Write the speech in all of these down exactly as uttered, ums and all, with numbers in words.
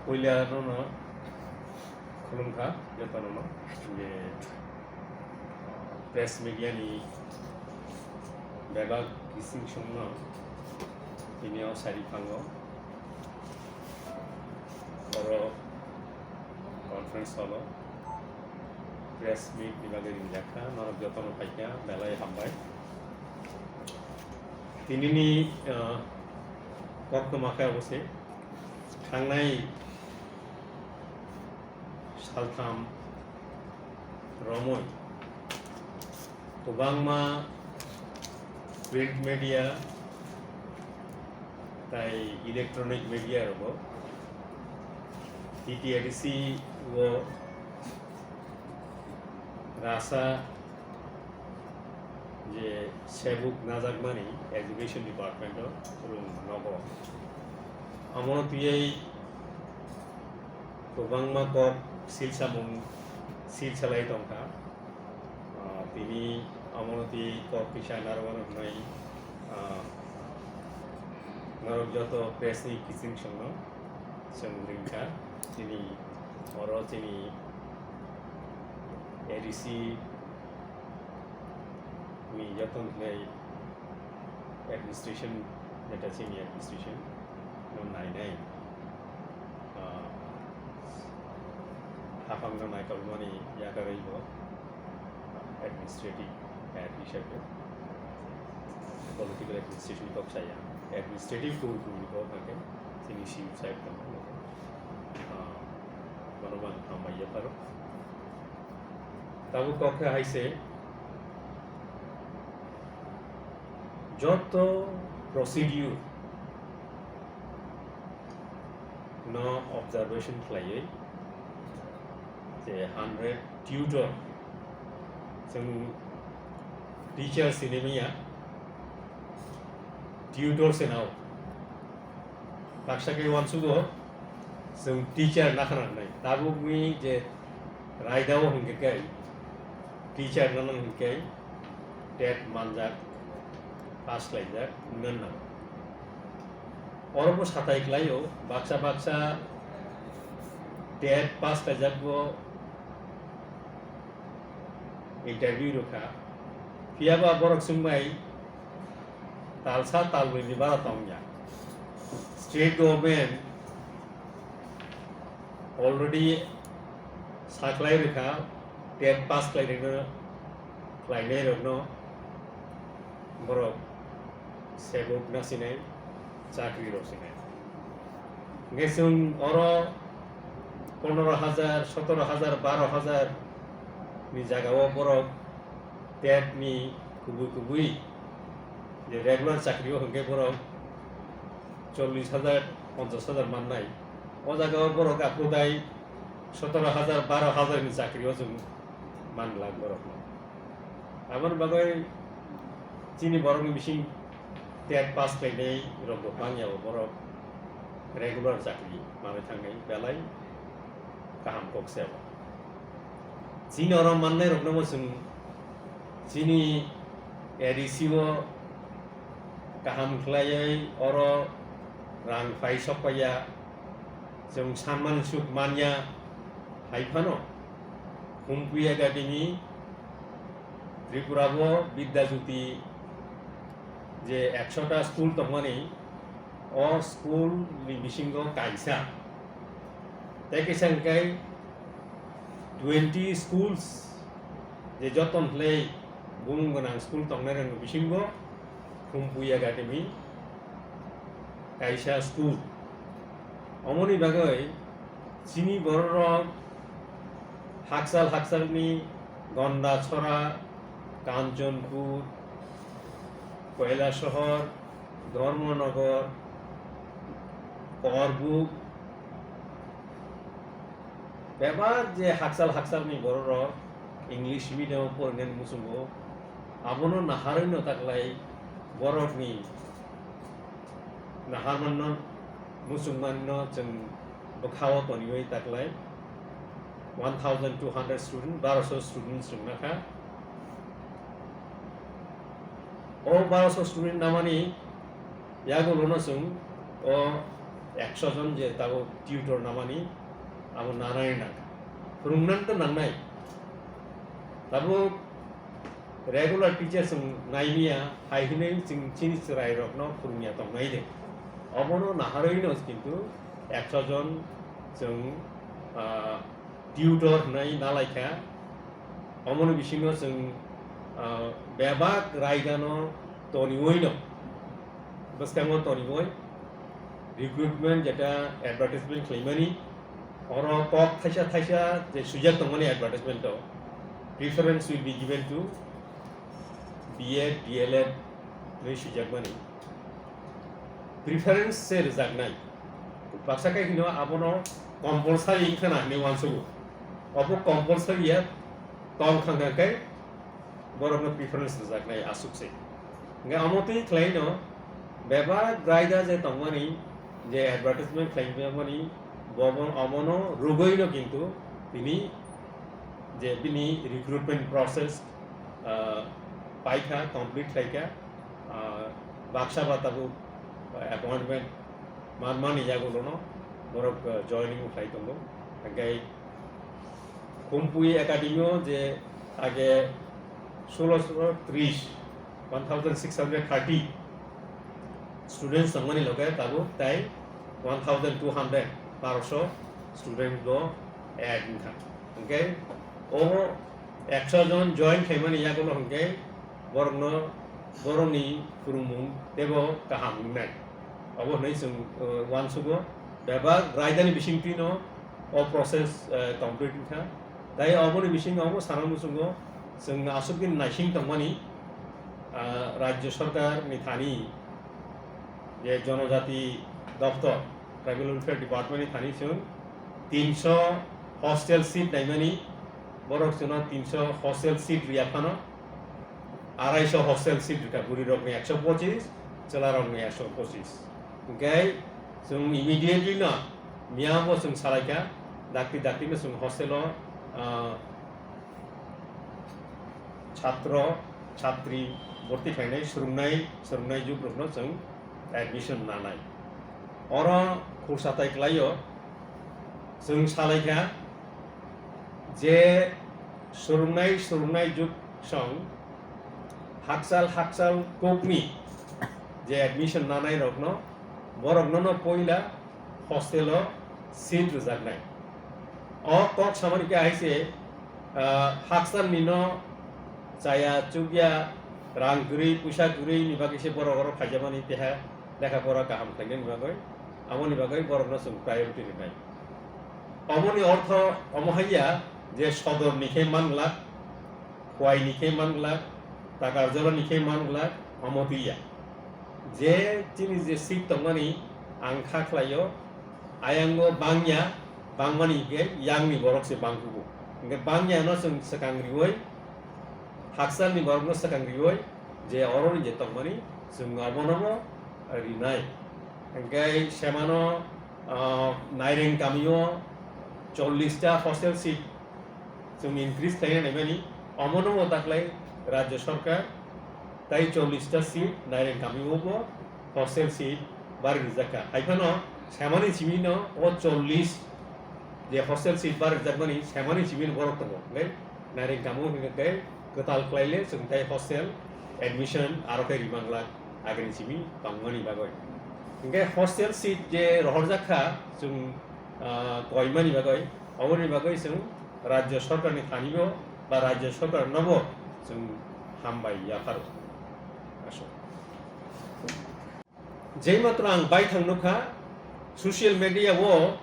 Puila nono khulumkha jotono je press media ni bebak bising songno tini o sari phango oro conference hall o press meet ni bagwi ringjak kha, norok jotono phaikha belai hambai. Tinini, ah, koktwma khe obo se thangnai saltham romwi kwbangma print media tai electronic media rogo T T A D C o rasa je sebuk najakmani education department o rung nogo. Amo tiyai kwbangma kok silsamung silsalai tongkha. Ah, tini omono twi kok kisa narwkno hwnwi, ah, norok joto press ni kiching songno chwng ringkha. Chini oro chini A D C ni joto hwnwi administration, jeta chini administration no nainai, ah, haphangno naitokmani yakarwi bo administrative head hisabe political administration kok saya, administrative kubui kubui ni kok hwnkhe chini C E O sahib tongmani, ah, bono bo ang hambai yapharo. Tabuk kok khe hai se joto procedure no observation khlaiwi je hundred tutor, chwng teacher sini manya, tutor se nao. Baksa khe uansugo chwng teacher na khna nai. Tabukni je raida o hwnkhe khe teacher no nang hwnkhe TET manjak pass khlaijak wngna nango. Oro bo satai khlaio, baksa baksa TET pass khlaijak bo interview rwkha. Phiya ba borok chwngbai talsa talbrwi ni bara tongya. State government already saklai rwkha, TET pass khlairokno, khlainairokno borok sebuk nasinai, chakri rok sinai. Hwnkhe chwng oro pondro hajar, sotoro hajar, baro hajar ni jaga o borok TET ni kubui kubui je regular chakri o hwnkhe borok chollish hajar, ponchash hajar mannai. O jaga o borok aphuru dai sotoro hajar, baro hajar ni chakri o chwng manglak borok no. Aboni bagwi chini borokni bising TET pass khlainai rok bo bangya, o borok regular chakri manwi thangnai, belai kaham kok se bo. Chini oro mannai rokno bo chwng chini A D C o kaham khlaiwi oro rang phai sok paiya, chwng sanmani suk manya hai phano Khumpui Academy Tripura o Bidya Jyoti je ekshota school tongmani, o school ni bisingo kaisa. Tei kisa hwnkhe twenty schools je joton hwlei bumung gwnang school tongnai rokni bisingo Khumpui Academy kaisa school. Omoni bagwi chini bororok hakchal hakchalni Gonda Chora, Kanchanpur, Kailasahar, Dharmanagar, Korbuk, bebak je hakchal hakchalni bororok English medium o porinani muchungo, abono naharwino taklai borokni naharmanno muchungmanino chwng bwkhao toniwi taklai one thousand two hundred student, baroso student chwngna kha. O baroso student namani yagulono chwng o Ekso jon je tabuk tutor namani abo nanai nang. Phwrwngnan to nangnai. Tabuk regular teacher chwng naimiya, hai hinwi chwng chini chwrairokno phwrwngya tongnai de. Obono naharwino kintu ekso jon chwng, ah, tutor hinwi nalaikha. Omoni bisingo chwng, ah, bebak raidano toniwino, bwskango toniwi recruitment jeta advertisement khlaimani, oro kok thaisa thaisa je swijak tongmani advertisement o, "Preference will be given to B Ed, D El Ed" hinwi swijakmani. Preference se rwjaknai. Baksa khe hino abono compulsory wngkha na hinwi uansugo. Obo compulsory ya tong kha khe borokno preference rwjaknai aswk se. Hingkhe omo twi khlaino bebak raida je tongmani, je advertisement khlaimani, bobo omono rwgwino kintu tini je bini recruitment process, ah, paikha, complete khlaikha, ah, baksa ba tabuk appointment manmani yagulono borok, ah, joining khlai tongo. Hingkhe Khumpui Academy o je age solo solo tris, one thousand six hundred thirty students tongmani loge tabuk tai one thousand two hundred, barosho student bo add wngkha. Hingkhe o ekso jon join khaimani yagulo hingkhe borokno, borokni phwrwngmung teibo kaham wngnai. Obo hwnwi chwng, uh, uansugo. Bebak raidani bisingtwino o process, uh, complete wngkha. Tai oboni bisingo omo sana muchungo chwng aswk din naising tongmani, ah, Rajya Sarkar ni thani je Jonojati Doptor, Tribal Welfare Department ni thani chwng tinso hostel seat naimani, borok chwngno tinso hostel seat riya phano, araiso hostel seat rikha, bwrwi rokni ekso pochis, chwla rokni ekso pochis. Hingkhe chwng immediately no miyamo chwng salaikha, dakti dakti no chwng hostel o, ah, chhatro, chhatri borti khlainai, swrwngnai, swrwngnai jugrokno chwng admission nanai. Oro khursa tai klaio, chwng salaikha je swrwngnai, swrwngnai jug song hakchal, hakchal kokni je admission nanai rokno, borokno no poila hostel o seat rwjaknai. O kok samani khe hai se, ah, hakchalni no chaya chukya, rang kwrwi, puisa kwrwi ni bagwi se borok oro phaijamani, teha lekha pora kaham khlainani bagwi, amoni bagwi borokno chwng priority rwnai. Omoni ortho omo hai ya je sodorni khe man glak, Khowai ni khe man glak, Takarjala ni khe man glak, omo twi ya. Je chini je seat tongmani ang kha khlaio, ayango bangya, bangmani hingkhe yakni borok se bangkugo. Hingkhe bangya no chwng swkang riwi, hakchal ni borok no swkang riwi, je oro ni je tongmani chwng obono bo rinai. Hingkhe semano, ah, Naireng kamio chollish ta hostel seat chwng increase khlaina naimani, omono bo taklai Rajya Sarkar tai chollish ta seat Naireng kamio bo hostel seat bari rijak kha. Hai phano semani simi no o chollish je hostel seat bari rijak mani semani simi no borok tongo. Hingkhe Naireng kamo hingkhe kwtal khlai le chwng tai hostel admission aro khe rimang lak agini simi tongmani bagwi. Hingkhe hostel seat je rohorjak kha chwng, ah, koimani bagwi, oboni bagwi chwng Rajya Sarkar ni thani bo ba Rajya Sarkar no bo chwng hambai yapharo. Aswk. Jei matro ang baithang nukha, social media o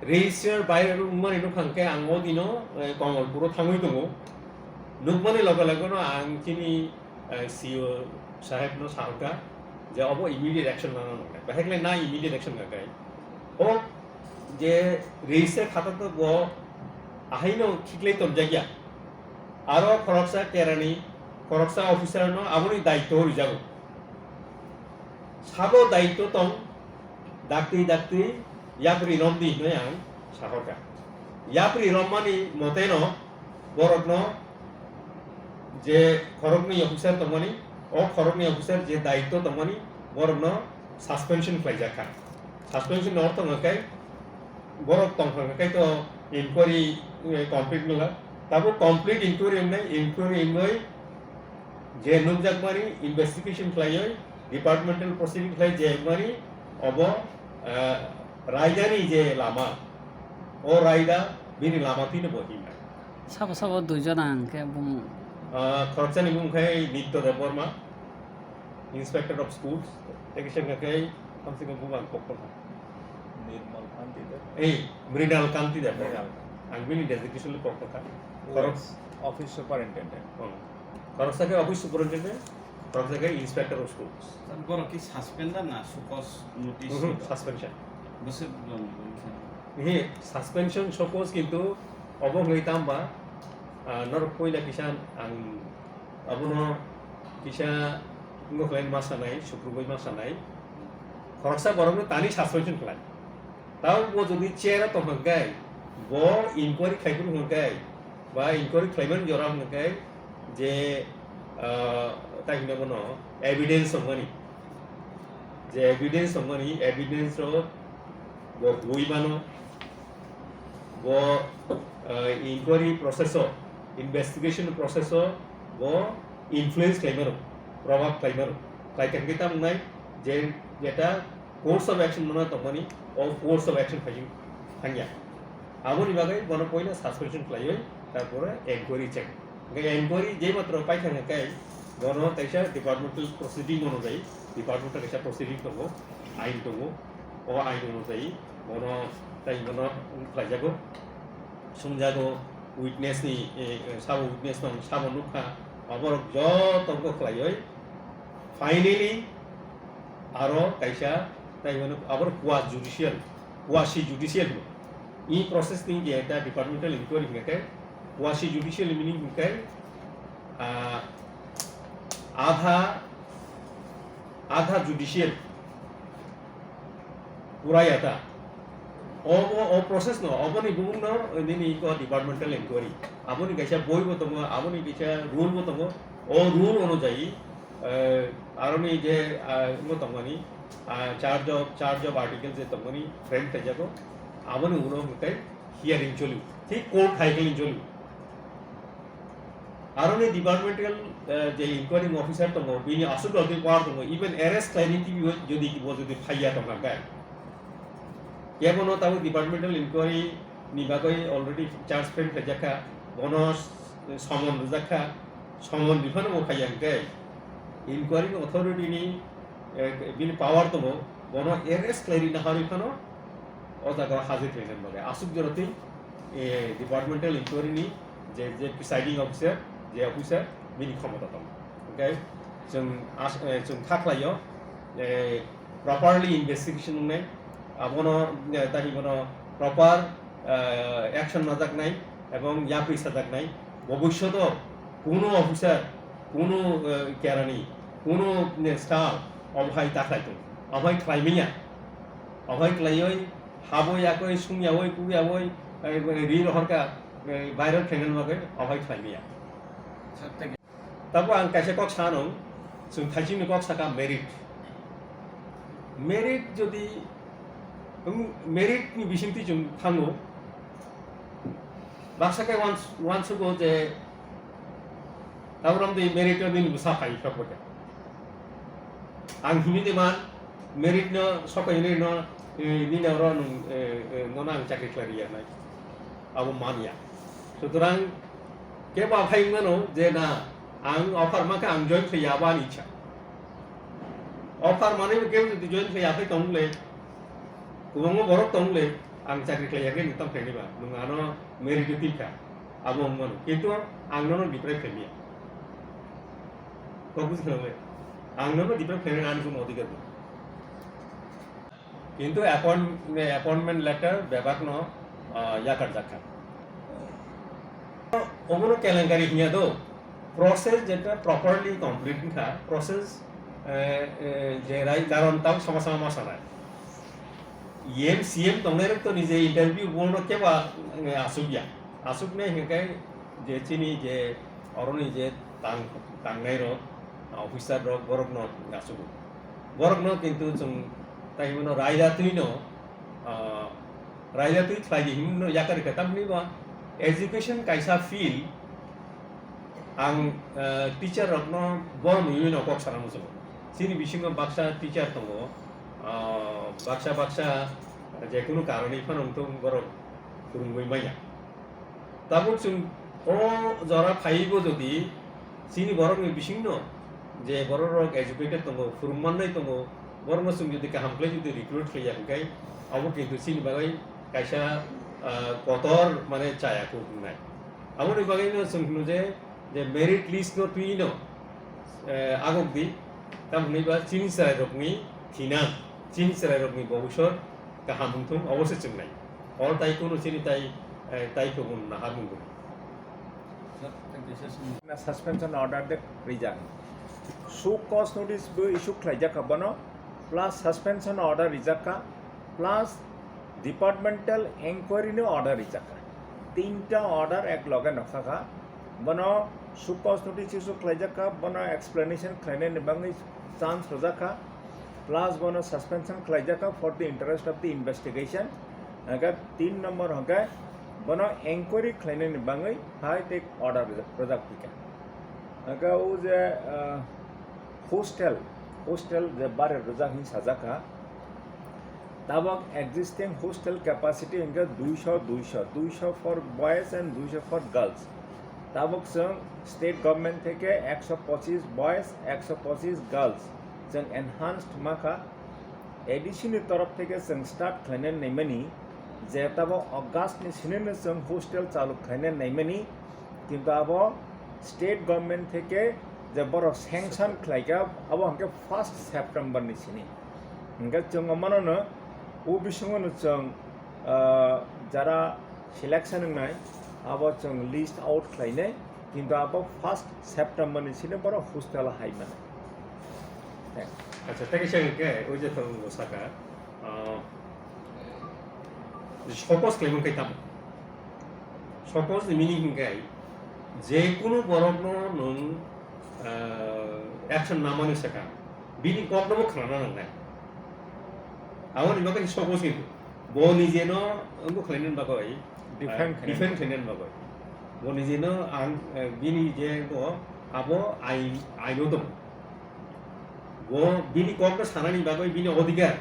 register viral wngmani nukha hwnkhe ang o dino, eh, Komolpuro thangwi tongo. Nukmani loge loge no ang chini, eh, C E O saheb no sahokkha je obo immediate action nana nangnai. Bahai khlai na immediate action nangnai. O je register khata to bo ahaino khiklai tonjakya. Aro khoroksa kerani, khoroksa officer no aboni daityo rijago. Sabo daityo tong, dakti dakti yapri romdi hinwi ang sahorkha. Yapri rommani moteno borokno je khoroknwi officer tongmani, o khoroknwi officer je daityo tongmani, borokno suspension khlaijakha. Suspension ni ortho hwnkhe borok tongkha hwnkhe to inquiry, eh, complete wngla. Tabuk complete inquiry wngnai, inquiry wngwi je nukjakmani investigation khlaiwi departmental proceeding khlai je wngmani obo, eh, raidani je lama, o raida bini lama thwino bo hinai. Sabo sabo duijon ang khe bumung. Ah, khoroksani bumung khai Nitya Debbarma, Inspector of Schools, tei kisa hwnkha khe thamsingkha bumung ang kok tongkha. Nirmal Kanti Deb. Ei, Mrinal Kanti Deb. Mrinal. Ang bini designation le kok tongkha. Yes. Khorok- Office Superintendent. Oh. Khoroksa khe Office Superintendent, khoroksa khe Inspector of Schools. Borok ki suspend da na show cause notice? Mhm, suspension. Bwswk dong, bwswk. Ehe, suspension show cause kintu obo hwnwi tamba, ah, norok poila kisa ang abono kisa wngwi ma sanai, sukrubwi ma sanai. Khoroksa borokno tani suspension khlai. Tamo bo jodi chair o tong hwnkhe, bo inquiry khlai phuru hwnkhe, ba inquiry khlaimani jora hwnkhe, je, ah, tai hwnwi bono evidence tongmani, je evidence tongmani, evidence rok bo hui mano, bo, ah, inquiry process o, investigation process o bo influence khlai mano, probab khlai mano, khlai khe tamo wngnai je, jeta course of action mano tongmani, o course of action phai thangya. Aboni bagwi bono poila suspension khlaiwi, tarpore enquiry cheng. Hwnkhe enquiry je matro paithang hwnkhe bono kaisa departmental proceeding onujai, departmental kaisa proceeding tongo, ain tongo. O ain onujai bono tai bono khlaijago, sungjago, witness ni, eh, eh, sabo witness tong, sabo nukha, oborok joto khlaiwi finally aro kaisa tai hwnwi abo quasi judicial, quasi judicial hwnwi. I process ni je ta departmental inquiry hwnkhe quasi judicial meaning hwnkhe, ah, adha, adha judicial pura ya ta. O, o, o process no, oboni bumung no nini ko departmental inquiry. Aboni kaisa boi bo tongo, aboni kaisa rule bo tongo. O rule onujai, eh, aroni je, ah, wngwi tongmani, ah, charge of, charge of article je tongmani frame khaijago, aboni ulo hwnkhe hearing choli, thik court hai khe choli. Aroni departmental, eh, je inquiring officer tongo, bini aswk rok power tongo, even arrest khlaini twiwi jodi bo jodi phaiya tongkha khe, kebono tabuk departmental inquiry ni bagwi already charge frame khaijakha, bono summon rwjakha, summon riphano bo phaiya hwnkhe inquiring authority ni, eh, bini power tongo, bono arrest khlai rina harwi phano o jaga o hajir khlaina bagwi aswk jora twi, eh, departmental inquiry ni je, je presiding officer, je officer bini khomota tongo. Hwnkhe chwng as-, eh, chwng kha khlaio, eh, properly investigation wngnai, abono, eh, tei bono proper, eh, action najaknai ebong yapri sajaknai. Bobishoto kuno officer, kuno, eh, kerani, kuno, eh, staff obo hai ta khlai tong, obo hai khlai manya, obo hai khlaioi haboi yakoi sung yaoi kuk yaoi, eh, ri rohorka, eh, viral khlaina bagwi obo hai khlai manya. Tabuk ang kaisa kok sanw, chwng thaisingni kok saka merit. Merit jodi, um, merit ni bisingtwi chwng thango, baksa khe uans-, uansugo je tabuk romdi merit o nini bwsa phai phai khe. Ang hini de man, merit no sokai hini no, eh, nini oro nung, eh, eh, nono ang chakri khlai riya nai. Abo manya. Sutorang kebo aphai wngmano je na, ang offer mankha ang join khlaiya abo ani ichha. Offer manwi bo kebo jodi join khlaiya phai tong le, kwbangma borok tong le, ang chakri khlaiya khe nwng tong khlaini ba, nwng ano merit o tinkha, abo wngmano. Kintu ang nono deprive khlaimaya. Kok buji khna le, ang nono deprive khlainani ani kono odhikar gwnang. Kintu appoint-, appointment letter bebakno, ah, yakarjak kha. Obono kelenkari hinya do, process jeta properly complete wngkha, process, eh, eh, je rai karon tamo sama sama ma sanai. E M, C M tongnai rok to nije interview bono keba, eh, asuk ya. Asuk nai hingke je chini je oroni je tang, tangnai rok, officer rok, borok no asuk. Borok no kintu chwng Tai himno raida twi no, ah, raida twi khlai di himno yakar khe, tamni ba education kaisa field, ang, ah, teacher rokno bo nwi no kok sana muchungo. Chini bisingo baksa teacher tongo, ah, baksa baksa jekunu karoni phano wngthung borok phwrwngwi manya. Tabuk chwng o jora phaiwi bo jodi chini borokni bisingno je borok rok educated tongo, phwrwng mannai tongo, borokno chwng jodi kaham khlai jodi recruit khlaiya hwnkhe abo kintu chini bagwi kaisa, ah, kotor mane chaya kuk wngnai. Aboni bagwino chwng hwno je, je merit list no twi no, eh, agok di, tamo hwnwi ba chini chwrai rokni thinang, chini chwrai rokni bobisor kaham wngthung, obo se chwng nai. Hor tai kunu chini tai, eh, tai kubun nahar mung gwnang. Na suspension order de rijak. Show cause notice bo issue khlaijak kha bono, plus suspension order rijak kha, plus departmental enquiry ni order rijak kha. Tinta order ek loge nokha kha. Bono show cause notice issue khlaijak kha, bono explanation khlainani bagwi chance rwjak kha. Plus bono suspension khlaijak kha for the interest of the investigation. Hwnkhe tin number hwnkhe bono enquiry khlainani bagwi hai tei order rwjak, rwjak phikha. Hwnkhe o je, ah, hostel, hostel je bari rwjak hin sajak kha. Tabok existing hostel capacity hwnkhe duisho, duisho, duisho for boys and duisho for girls. Tabok chwng state government theke ekso pochis boys, ekso pochis girls chwng enhanced ma kha. A D C ni torof theke chwng start khlainai naimani je tabok August ni sini no chwng hostel chalu khlainai naimani, kintu abo state government theke je borok sanction khlaikha, abo hwnkhe first September ni sini. Hwnkhe chwng mano no o bisingo no chwng, ah, jara selection wngnai abo chwng list out khlainai, kintu abo first September ni sini borok hostel o hai mano. Thanks. Acha, tei kaisa hwnkhe, o je thang bo saka, ah, show cause khlaimung khe tamo? Show cause ni meaning hwnkhe, je kunu borokno nwng, ah, action namani saka, bini kokno bo khnana nangnai. Aboni bagwi show cause hinwi. Bo nijeno wngbo khlainani bagwi, defend ah, khlainani. Defend khlainani bagwi. Bo nijeno ang, eh, bini je wngbo, abo ain, aino tongo. Bo bini kokno sanani bagwi bini odhikar.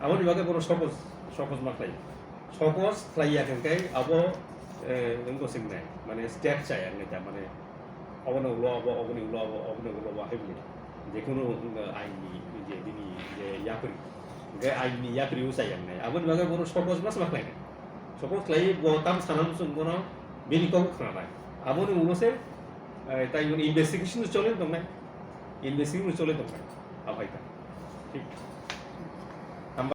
Aboni bagwi bono show cause, show cause ma khlai. Show cause khlaiya hwnkhe abo, eh, wngbo swngnai, mane step chaya wngnai ta, mane obono ulo abo, oboni ulo abo, oboni ulo abo hai bini. Jekunu, uh, aini je bini je yapri. Hwnkhe aini yapri uchai yang nai. Aboni bagwi bono show cause ma sama khlai nai. Show cause khlai bo tam sana muchung bono bini kok khna nai. Aboni ulo se, eh, tai bono investigation chole tong nai. Investigation chole tong nai. Abai ta. Thik.